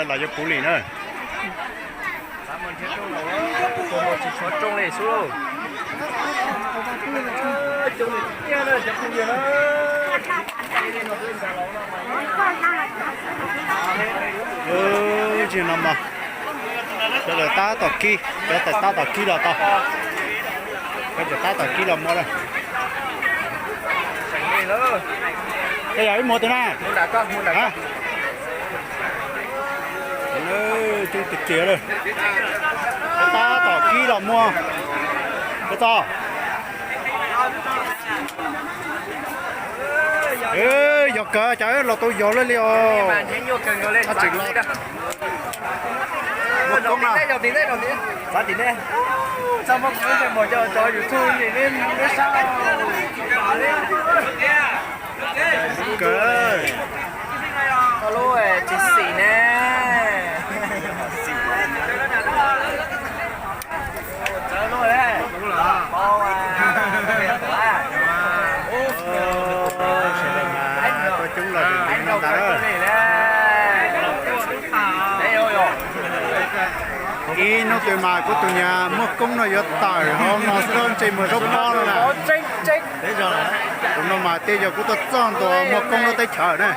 Los yuav puv li na. Tsis no mas, cov tab tom kib, cov tab tom kib los tau, cov tab tom kib los muaj lawm. Koj yog ib muag tus na. Coob tiag tiag lawm. Tab tom kib los muaj. Koj txog. Yog kawg, cas los tau yog lawm li os. Tseem los. Muaj koob na. Kawg. Tau lub tsis xim ne. Sawv daws mas tuaj coob los ntawd. Ib hnub twg mas kuv tus niam muaj koob no yuav tawm hauv no xwb, ntsej muag zaub pob no na. Tus no mas tej zaum kuv tuaj txog ntua muaj koob lub teb chaws na.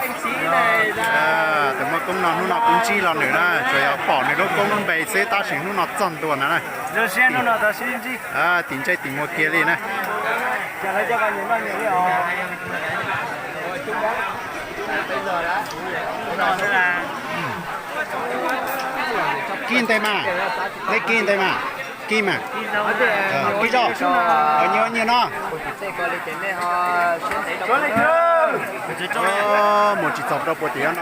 Tus muaj koob no hnub no kuv ntsib los nws na, tsuas yog pom nws lub koob lub npe xwb tab sis hnub no txog ntua ntawd na. Tim ntsej tim muag kiag li na. Kib ntev mas, neb kib ntev mas, kib mas. Kib zoj, nyias nyias no. Mus tsis txog rau puag tim no,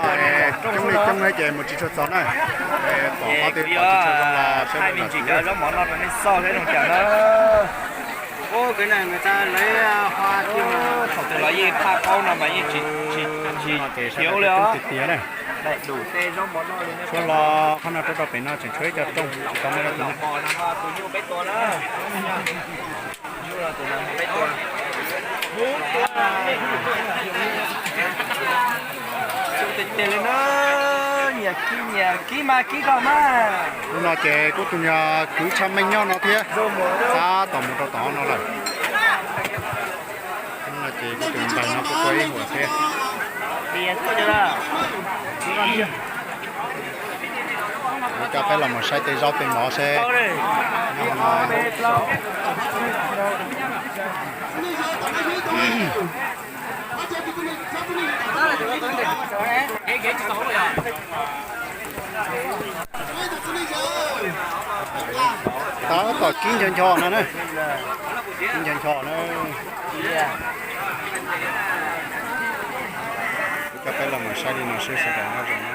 coob li coob ces mus tsis tshua txog na. Pom qhov twg pom tsis tshua zoo los sawv daws zam txim. Thaum twg los yeej phaj qaub no mas yeej tsis, tsis, tsis khiav li os. Tshuav los qhov no rau rau pem no tseem tshuav ib co rooj tsis tau muaj dab tsi na. Tes li na, nyias kib nyias kib mas kib koj mas. Hnub no ces kuj tus nyuag kwv Tshaj Meej nyob no thiab, tab tom mus rau tom no lawm. Hnub no ces kuj tus ntawm no kuj tuaj ib huam thiab. Kuv coj peb los mus saib tej zaub tej mov seb. Tab tom kib ncho ncho no na. Kib ncho ncho na. Kuv coj peb los mus saib li no seb sawv daws nyob zoo na.